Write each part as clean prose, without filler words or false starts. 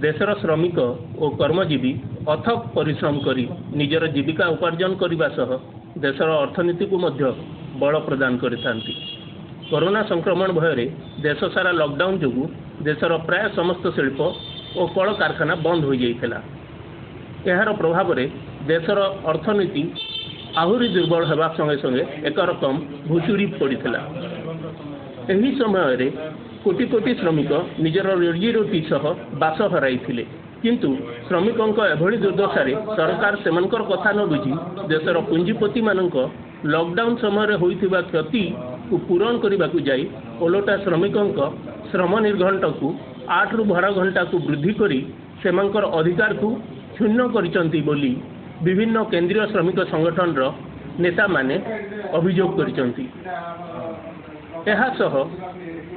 ଦେଶର ଶ୍ରମିକ ଓ କର୍ମଜୀବୀ ଅଥକ ପରିଶ୍ରମ କରି ନିଜର ଜୀବିକା ଉପାର୍ଜନ କରିବା ସହ ଦେଶର ଅର୍ଥନୀତିକୁ ମଧ୍ୟ ବଳ ପ୍ରଦାନ କରିଥାନ୍ତି। କରୋନା ସଂକ୍ରମଣ ଭୟରେ ଦେଶସାରା ଲକଡାଉନ ଯୋଗୁଁ ଦେଶର ପ୍ରାୟ ସମସ୍ତ ଶିଳ୍ପ ଓ କଳକାରଖାନା ବନ୍ଦ ହୋଇଯାଇଥିଲା। ଏହାର ପ୍ରଭାବରେ ଦେଶର ଅର୍ଥନୀତି ଆହୁରି ଦୁର୍ବଳ ହେବା ସଙ୍ଗେ ସଙ୍ଗେ ଏକରକମ ଭୁଶୁଡ଼ି ପଡ଼ିଥିଲା। ଏହି ସମୟରେ କୋଟି କୋଟି ଶ୍ରମିକ ନିଜର ରୋଜିରୋଟି ସହ ବାସ ହରାଇଥିଲେ। କିନ୍ତୁ ଶ୍ରମିକଙ୍କ ଏଭଳି ଦୁର୍ଦ୍ଦଶାରେ ସରକାର ସେମାନଙ୍କର କଥା ନ ବୁଝି ଦେଶର ପୁଞ୍ଜିପତିମାନଙ୍କ ଲକଡାଉନ ସମୟରେ ହୋଇଥିବା କ୍ଷତିକୁ ପୂରଣ କରିବାକୁ ଯାଇ ଓଲଟା ଶ୍ରମିକଙ୍କ ଶ୍ରମ ନିର୍ଘଣ୍ଟକୁ 8ରୁ 12 ଘଣ୍ଟାକୁ ବୃଦ୍ଧି କରି ସେମାନଙ୍କର ଅଧିକାରକୁ କ୍ଷୁଣ୍ଣ କରିଛନ୍ତି ବୋଲି ବିଭିନ୍ନ କେନ୍ଦ୍ରୀୟ ଶ୍ରମିକ ସଂଗଠନର ନେତାମାନେ ଅଭିଯୋଗ କରିଛନ୍ତି। ଏହା ସହ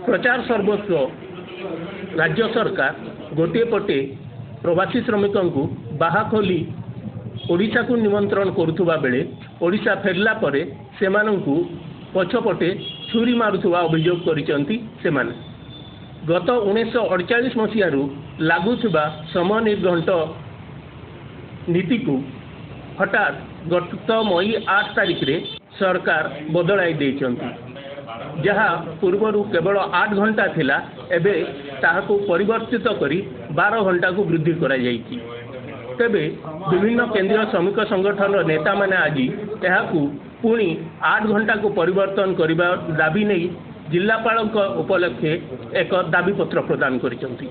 ପ୍ରଚାର ସର୍ବସ୍ୱ ରାଜ୍ୟ ସରକାର ଗୋଟିଏ ପଟେ ପ୍ରବାସୀ ଶ୍ରମିକଙ୍କୁ ବାହା ଖୋଲି ଓଡ଼ିଶାକୁ ନିମନ୍ତ୍ରଣ କରୁଥିବା ବେଳେ ଓଡ଼ିଶା ଫେରିଲା ପରେ ସେମାନଙ୍କୁ ପଛପଟେ ଛୁରୀ ମାରୁଥିବା ଅଭିଯୋଗ କରିଛନ୍ତି ସେମାନେ। ଗତ 1948 ମସିହାରୁ ଲାଗୁଥିବା ସମୟ ନିର୍ଘଣ୍ଟ ନୀତିକୁ ହଠାତ୍ ଗତ ମଇ 8 ତାରିଖରେ ସରକାର ବଦଳାଇ ଦେଇଛନ୍ତି। ଯାହା ପୂର୍ବରୁ କେବଳ 8 ଘଣ୍ଟା ଥିଲା, ଏବେ ତାହାକୁ ପରିବର୍ତ୍ତିତ କରି 12 ଘଣ୍ଟାକୁ ବୃଦ୍ଧି କରାଯାଇଛି। ତେବେ ବିଭିନ୍ନ କେନ୍ଦ୍ରୀୟ ଶ୍ରମିକ ସଂଗଠନର ନେତାମାନେ ଆଜି ଏହାକୁ ପୁଣି 8 ଘଣ୍ଟାକୁ ପରିବର୍ତ୍ତନ କରିବା ଦାବି ନେଇ ଜିଲ୍ଲାପାଳଙ୍କ ଉପଲକ୍ଷେ ଏକ ଦାବିପତ୍ର ପ୍ରଦାନ କରିଛନ୍ତି।